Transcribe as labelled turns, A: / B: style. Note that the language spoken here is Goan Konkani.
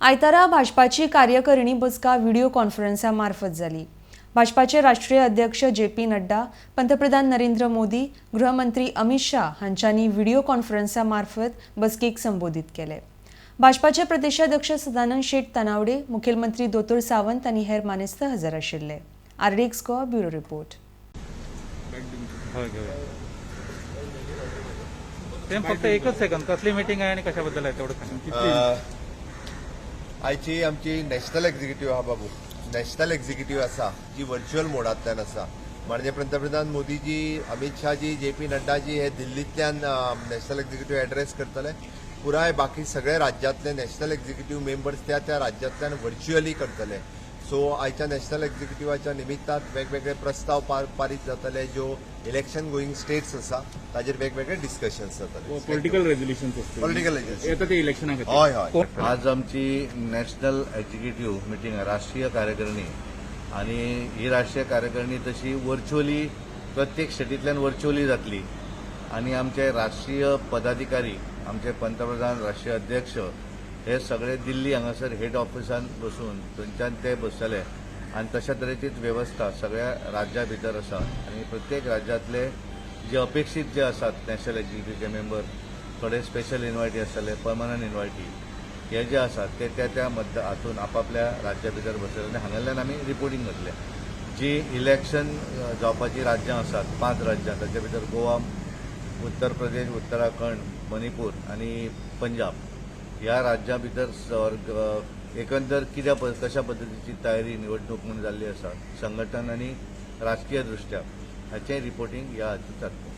A: आयतारा भाजपाची कार्यकारिणी बसका व्हिडिओ कॉन्फरन्सा मार्फत जाली. भाजपाचे राष्ट्रीय अध्यक्ष जे पी नड्डा, पंतप्रधान नरेंद्र मोदी, गृहमंत्री अमित शाह हांच्यांनी व्हिडिओ कॉन्फरन्सा मार्फत बसकेक संबोधीत केले. भाजपाचे प्रदेशाध्यक्ष सदानंद शेट तानावडे, मुखेलमंत्री दोतोर सावंत आनी हेर मानेस्त हजर आशिल्ले. RDX Goa, bureau report.
B: होय, घेऊया. ते फक्त एकच सेकंद, कसली मिटिंग आहे आणि कशाबद्दल आहे तेवढं सांगा.
C: आयची आमची नॅशनल एक्झिक्युटिव्ह आहा बाबू, नॅशनल एक्झिक्युटिव्ह आसा जी व्हर्च्युअल मोडांतल्यान आसा. माननीय पंतप्रधान मोदीजी, अमित शाहजी, जे पी नड्डाजी हे दिल्लींतल्यान नॅशनल एक्झिक्युटिव्ह एड्रेस करतले. पुराय बाकी सगळे राज्यांतले नॅशनल एक्झिक्युटिव्ह मेंबर्स त्या त्या राज्यांतल्यान व्हर्च्युअली करतले. सो आयच्या नॅशनल एक्झिक्युटिव्हाच्या निमित्तान वेगवेगळे प्रस्ताव पारीत जातले. ज्यो इलेक्शन गोईंग स्टेट्स आसा ताजेर वेगवेगळे डिस्कशन्स जातले.
D: पॉलिटिकल रेझोल्युशन असते.
C: Political resolution.
D: येता ते इलेक्शना खातीर.
C: हय हय
E: आज आमची नॅशनल एक्झिक्युटिव्ह मिटींग, राष्ट्रीय कार्यकारिणी आणि ही राष्ट्रीय कार्यकारिणी तशी वर्च्युअली प्रत्येक स्टेटींतल्यान वर्च्युअली जातली आणि आमचे राष्ट्रीय पदाधिकारी, आमचे पंतप्रधान, राष्ट्रीय अध्यक्ष हे सगळे दिल्ली हांगासर हेड ऑफिसान बसून थंयच्यान ते बसतले आनी तशा तरेचीच वेवस्था सगळ्या राज्या भितर आसा आनी प्रत्येक राज्यांतले जे अपेक्षीत जे आसात नॅशनल एक्झिक्युटिव्हचे मेंबर, थोडे स्पेशल इन्वायटी आसतले, पर्मनंट इन्वायटी, हे जे आसात ते त्या त्या मध्य हातून आपापल्या राज्या भितर बसले आनी हांगासरल्यान आमी रिपोर्टींग करतले. जी इलेक्शन जावपाची राज्यां आसात, पांच राज्यां, ताचे भितर गोवा, उत्तर प्रदेश, उत्तराखंड, मणिपूर आनी पंजाब, ह्या राज्यां भितर एकंदर कित्या कशा पद्दतीची तयारी निवडणूक म्हूण जाल्ली आसा, संघटन आनी राजकीय दृश्ट्या, हाचें रिपोर्टींग ह्या हातूंत जातलें.